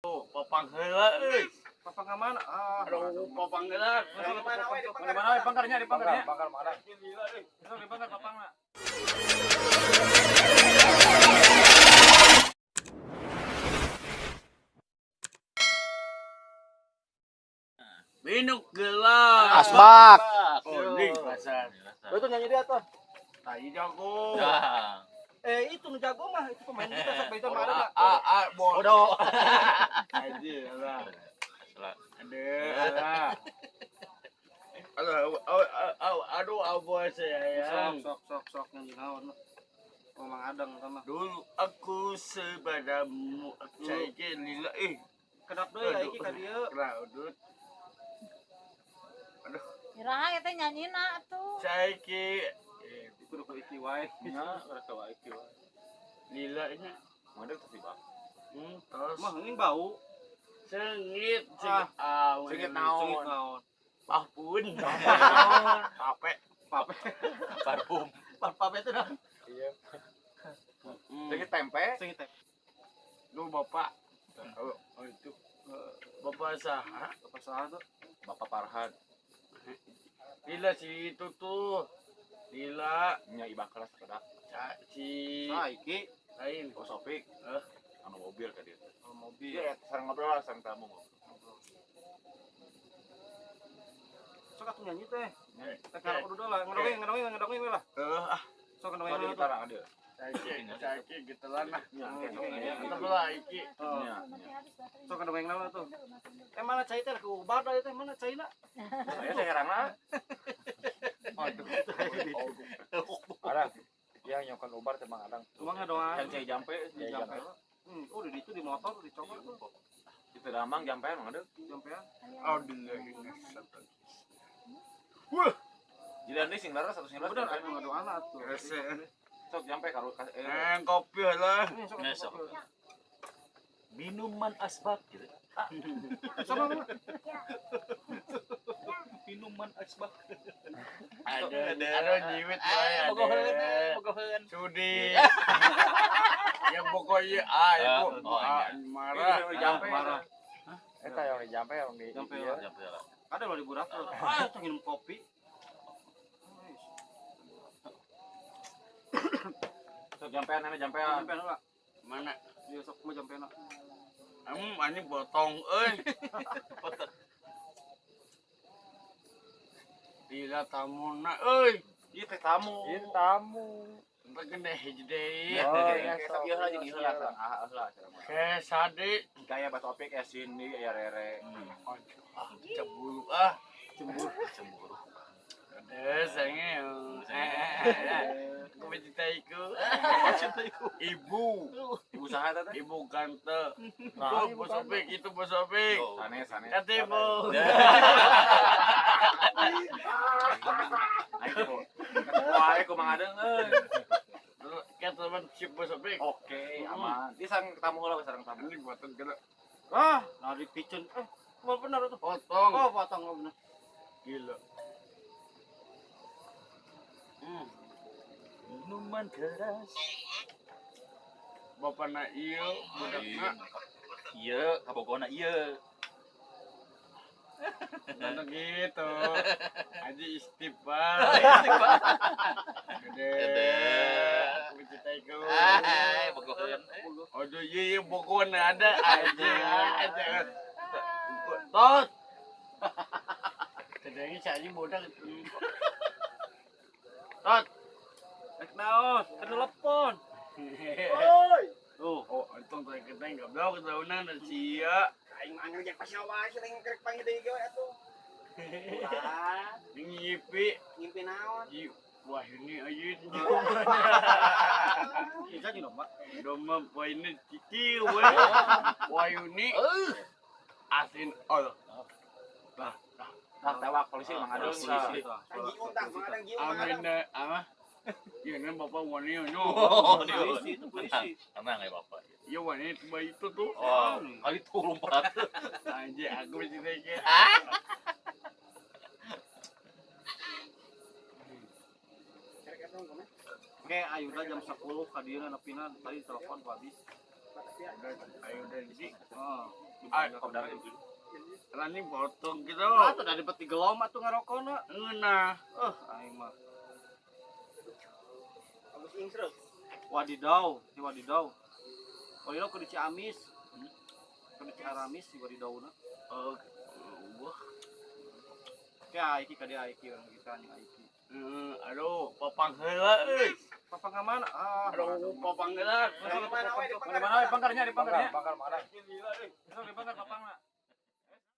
Papang heula euy. Papang ka mana? Ah, aduh, papang heula. Mana we di Mana mana we pangkarnya di pangkarnya. Pangkar mana? Gila euy. Di pangkar papangna. Minum gelas. Asbak. Oh, ning pasar. Itu nyanyi dia tuh. Tai jago. Eh, itu nu jago mah, itu pemain kita sok bae mah ada. A a Bodoh. Aja lah. Ada lah. Aduh, aduh, abu sayang. Sok sok sok nyanyi naon. Oh, Mang Adang sama. Dulu aku sebadamu saiki lila eh. Kedap deui ya iki ka dieu. Raudut. Iraha eta nyanyina atuh. Saiki Kudu ku iki wae. Nya, rasa wae kieu. lila nya. Model tuh sih, Bang. Terus Mah hening bau. sengit sengit ah, Sengit naon? Sengit naon? Pahpun. Pape. Pape. Parfum. Pape itu dah. Iya. Sengit tempe. Sengit teh. Lu bapak. Oh, itu. Bapak saha? Bapak saha tuh? Bapak Farhan. Lila si itu tuh. Lila Nya ibak kelas kedak. Si Nah, iki lain. Oh, Sopik. Eh. Anu mobil ka dieu. Oh, mobil. Iya, sareng ngobrol lah sareng tamu ngobrol. Sok atuh nyanyi teh. Teh kalau kudu lah, ngedongeng, ngedongeng, ngedongeng we lah. Ah, Sok ngedongeng Oh, di dulu tuh. gitar ada. saiki saiki gitelan lah. Nya, Tetep lah iki. Oh. Nya. Sok ngedongeng naon tuh. Eh mana cai teh ku ubar da teh mana caina? Saya saya herang lah. Aduh. Ada. Yang nyokan ubar teh Mang Adang. Cuma ngedongeng. Kan cai jampe, Di jampe. Oh di itu di motor dicokot tuh. Itu damang jampe emang ada. Jampean. Alhamdulillah. Jadi andi sing laras satu sing laras. Bener anu ngedongeng atuh. Rese. Sok jampe karo Kopi lah. Ini sok. Minuman asbak gitu. Sama mah. Minuman asbak. Ada ada nyiwit wae ada. Bogoheun. Sudi. Yang pokoknya ah ibu Oh, ah, marah. Jampe. Marah. Eta yang di jampe yang di Jampe. iya. Jampe lah. Ada loh di budak. Ah, tuh minum kopi. Sok jampean ana jampean. Jampean lah. Mana? Iya sok mau jampean lah. Anjing potong euy. Lila tamuna euy. Ieu teh tamu. Ieu tamu. Entar gede hiji deui. Oh, iya, Kayak sok ieu lah jeung ieu lah sareng ah lah sareng. Ke sade. Gaya batopik ya sini ya rere. Ah, cemburu ah. Cemburu. Cemburu. Ada sange. Aku mencintaiku. Ibu, Ibu saha teh? ibu ganteng. Nah, Tuh, Bos Opik, itu Bos Opik. Sanes sanes. Katimu. Ayo Bu. Wae ku Mang Adeng euy. Kan teman si Bos Opik. Oke, aman. Dia sareng tamu heula sareng tamu. Ini buatan kena Ah, lari picun. Eh, mau benar tuh. potong. Oh, potong oh benar. Gila. Minuman keras. Bapak na ieu, budakna Iya, kabogona ieu. nonton gitu. Aji istighfar. Gede. Aku mencintaiku. Bogoheun. Aduh, iya iya pokoknya ada aja aja. Tot. Kadangnya saya bodak. Tot. Rek naon? Kena telepon. Oi. Tuh. Oh, untung tadi kita nggak blok tahunan dan sia. Aing mah ngejek pas wae sering kerek panggil deui ge atuh. Ah, Ngimpi. ngimpi naon? Wah ini aja. Bisa di domba. Domba poinnya ciki we. Wah ini asin ol. Lah, Nah, tewak polisi Mang Adeng. Polisi. Amin ama. Iya kan bapak wani yo. Oh, Polisi itu polisi. Tenang ya bapak. Iya wani itu itu tuh. Oh, kali itu lompat. Anjir aku mesti tanya. Oke, ayo udah jam 10 ka dieu nepina tadi telepon ku habis. Ayo dari sini. Heeh. Rani potong gitu. Ah, tuh dari peti gelom atuh ngarokona. Ngeunah. Aing mah. Agus ingsrek. Wadidaw, si wadidaw. Wadidaw ke di Ciamis. Ke di Ciaramis si wadidawna. Oh, wah. Kayak Aiki ka dia Aiki orang kita anjing Aiki. Aduh, papang heula euy. Papang ka mana? Ah, Aduh, papang heula. Mana we di Mana we pangkarnya di pangkarnya. Pangkar Mang Adang. Di pangkar papangna.